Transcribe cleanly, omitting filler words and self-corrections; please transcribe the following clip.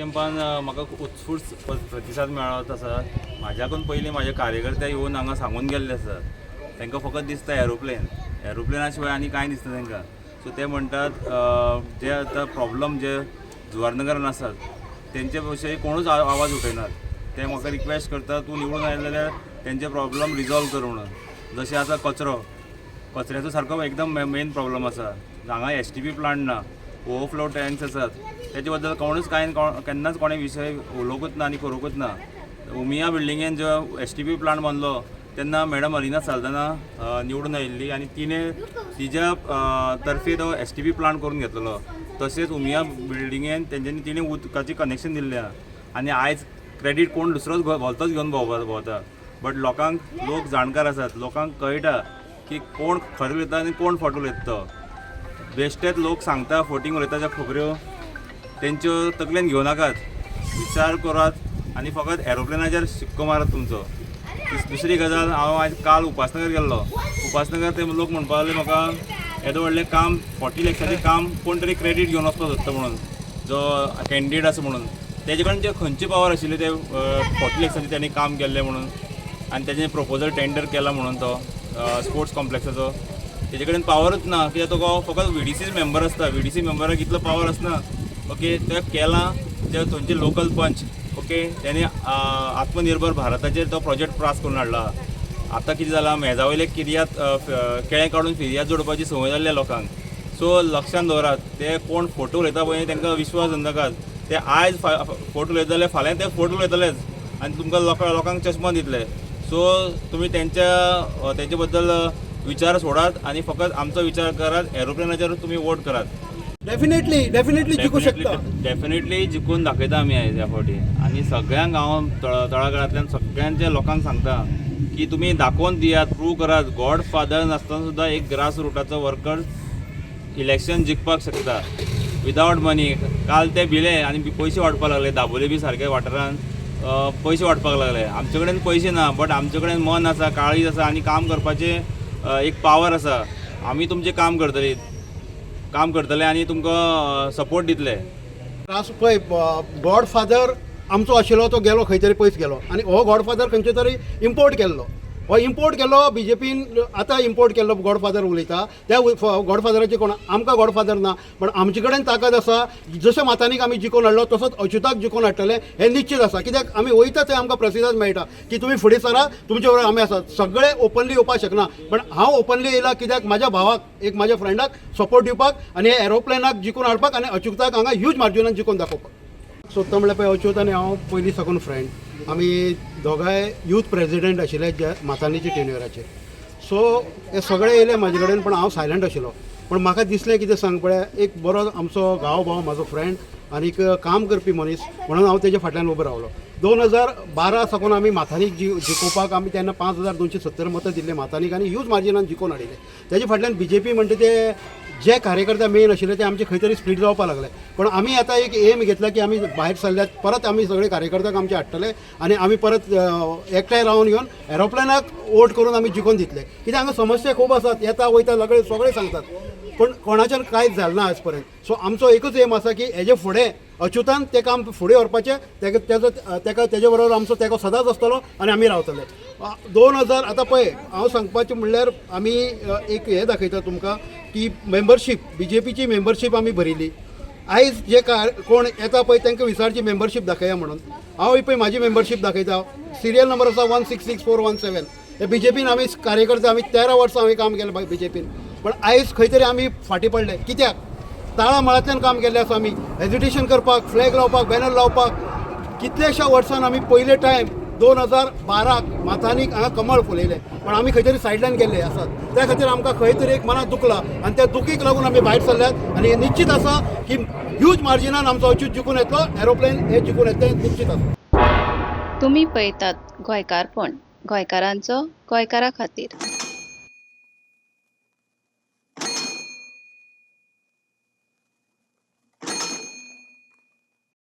तेंपान म्हाका उत्स्फूर्त प्रतिसाद मेळत आसा. म्हाज्याकून पयलीं म्हाजे कार्यकर्ते येवन हांगा सांगून गेल्ले आसात. तांकां फकत दिसता एरोप्लेन, एरोप्लेना शिवाय आनी कांय दिसना तांकां. सो ते म्हणटात, जे आतां प्रॉब्लम जे जुवारनगरान आसात तेंचे विशयी कोणूच आवाज उठयनात. ते म्हाका रिक्वेस्ट करता, तूं निवडून आयले जाल्यार तेंचे प्रॉब्लम रिजॉल्व कर म्हणून. जशें आतां कचरो, कचऱ्याचो सारको एकदम मेन प्रॉब्लम आसा. हांगा एसटीपी प्लांट ना, ओवरफ्लो टँक्स आसात, तेजे बद्दल कोणूच कांय केन्नाच कोणे विशय उलोवंकूच ना आनी करूंकूच ना. उमिया बिल्डिंगेन जो एसटीपी प्लांट बांदलो तेन्ना मॅडम अलिना साल्दाना निवडून आयिल्ली आनी तिणें तिज्या तर्फे तो एसटीपी प्लांट करून घेतलेलो. तशेंच उमिया बिल्डिंगेन तेंच्यांनी तिणें उदकाचें कनेक्शन दिल्लें आहा आनी आयज क्रेडीट कोण दुसरोच भलतोच घेवन भोंवता. बट लोकांक, लोक जाणकार आसात, लोकांक कळटा की कोण खरें उलयता आनी कोण फट उलयता. तो बेश्टेच लोक सांगता, फटींग उलयता ज्या खबऱ्यो तेंच्यो तकलेन घेवं नाकात, विचार करात आनी फकत एरोप्लेनाचेर शिक्को मारात तुमचो. दुसरी गजाल, हांव आयज काल उपासनगर गेल्लो. उपासनगर ते लोक म्हणपाक लागले म्हाका, येदो व्हडलें काम, 40 लॅक्साचें काम, कोण तरी क्रेडीट घेवन वचपाक सोदता म्हणून, जो कॅन्डिडेट आसा म्हणून. तेजे कडेन जे खंयचे पावर आशिल्ले ते 40 लॅक्साचें तेणी काम केल्लें म्हणून आनी तेजें प्रपोजल टेंडर केला म्हणून तो स्पोर्ट्स कॉम्प्लेक्साचो? तेजे कडेन पावरूच ना, कित्याक तो फकत व्हीडीसी मेंबर आसता. व्हीडीसी मेंबराक इतलो पावर आसना. ओके, ते केलां ते थंयचे लोकल पंच. ओके, तेणी आत्मनिर्भर भारताचेर तो प्रोजेक्ट पास करून हाडला. आतां कितें जालां, मेजा वयले किर्याद केळें काडून फिर्याद जोडपाची संवय जाल्ल्या लोकांक. सो लक्षान दवरात, ते कोण फोटो उलयता पळय तांकां विश्वास दवरनाकात. ते आयज फोट उलयता जाल्यार फाल्यां ते फोट उलयतलेच आनी तुमकां लोकांक चश्मा दितले. सो तुमी तेंचे बद्दल विचार सोडात आनी फकत आमचो विचार करात. एरोप्लेनाचेर तुमी वोट करात. डेफिनेटली, डेफिनेटली जिखू शकता. डेफिनेटली जिखून दाखयता आमी आयज ह्या फावटी. आनी सगळ्यांक हांव तळागाळांतल्यान सगळ्यांच्या लोकांक सांगता की तुमी दाखोवन दियात, प्रूव करात, गॉड फादर नासतना सुद्दां एक ग्रास रुटाचो वर्कर इलेक्शन जिखपाक शकता विदावट मनी. काल ते भिले आनी पयशे वांटपाक लागले. दाबोली बी सारके वाठारान पयशे वांटपाक लागले. आमचे कडेन पयशे ना, बट आमचे कडेन मन आसा, काळीज आसा आनी काम करपाचें एक पावर आसा. आमी तुमचें काम करतली, काम करतले आनी तुमकां सपोर्ट दितले. त्रास पळय, गॉड फादर आमचो आशिल्लो तो गेलो खंय तरी पयस गेलो आनी हो गॉड फादर खंयचे तरी इम्पोर्ट केल्लो. हो इम्पोर्ट केल्लो बीजेपीन, आतां इम्पोर्ट केल्लो गॉड फादर उलयता. त्या गॉड फादराचे कोण, आमकां गॉड फादर ना, पण आमचे कडेन ताकद आसा. जशें मातानीक आमी जिखोवन हाडलो तसोच अच्युताक जिखोवन हाडटले हें निश्चित आसा. कित्याक आमी वयता थंय आमकां प्रतिसाद मेळटा की तुमी फुडें सरा, तुमचे बरोबर आमी आसात. सगळे ओपनली येवपाक शकना, पण हांव ओपनली येयला कित्याक म्हाज्या भावाक, एक म्हाज्या फ्रेंडाक सपोर्ट दिवपाक आनी एरोप्लेनाक जिखून हाडपाक आनी अच्युताक हांगा ह्यूज मार्जिनान जिखून दाखोवपाक सोदता. म्हणल्यार पळय, अच्युत आनी हांव पयलीं साकून फ्रेंड. आमी दोगांय यूथ प्रेजिडेंट आशिल्ले जे मातानीचे टेन्युअराचेर. सो हे सगळे येयले म्हाजे कडेन, पण हांव सायलंट आशिल्लो. पण म्हाका दिसलें, कितें सांग पळया, एक बरो आमचो गांव भाव, म्हाजो फ्रेंड आनीक काम करपी मनीस म्हणून हांव तेज्या फाटल्यान उबो रावलो. 2012 साकून आमी माथानीक जिखोवपाक, आमी तेन्ना 5270 मतां दिल्ले माथानीक आनी ह्यूज मार्जिनान जिखोवन हाडिल्ले. तेजे फाटल्यान बीजेपी म्हणटा ते जे कार्यकर्ते मेन आशिल्ले ते आमचे खंय तरी स्प्लीट जावपाक लागले. पण आमी आतां एक एम घेतला की आमी भायर सरल्यात, परत आमी सगळे कार्यकर्त्यांक आमचे हाडटले आनी आमी परत एकठांय रावन घेवन एरोप्लेनाक वोट करून आमी जिखोवन दितले. कित्याक हांगा समस्या खूब आसात, येता वयता सगळे सगळे सांगतात, पण कोणाच्यान कांयच जालें ना आयज पर्यंत. सो आमचो एकूच एम आसा की हेजे फुडें अच्युतान तें काम फुडें व्हरपाचें. तेका तेजो तेका तेजे बरोबर आमचो तेको सदांच आसतलो आनी आमी रावतले. 2000 आतां पळय, हांव सांगपाचें म्हणल्यार आमी एक हें दाखयता तुमकां की मेंबरशीप, बीजेपीची मेंबरशीप आमी भरिल्ली. आयज जे कोण येता पळय तांकां विचारची मेंबरशीप दाखया म्हणून. हांव पळय म्हाजी मेंबरशीप दाखयता. सिरियल नंबर आसा 166417. हे बीजेपीन आमी कार्यकर्ते, आमी 13 वर्सां आमी काम केलें बीजेपीन, पण आयज खंय तरी आमी फाटीं पडले. कित्याक ताळा मळांतल्यान काम केल्लें आसा आमी, एजिटेशन करपाक, फ्लॅग लावपाक, बॅनर लावपाक. कितल्याश्या वर्सान आमी पयले टायम 2012क माथानीक हांगा कमळ फुलयलें, पण आमी खंय तरी सायडल्यान गेल्ले आसात. त्या खातीर आमकां खंय तरी एक मनात दुखलां आनी त्या दुखीक लागून आमी भायर सरल्यात. आनी हें निश्चित आसा की ह्यूज मार्जिनान आमचो अच्युत जिखून येतलो, एरोप्लेन हे जिखून येतलें, निश्चित आसा. तुमी पळयतात गोंयकारपण, गोंयकारांचो गोंयकारा खातीर.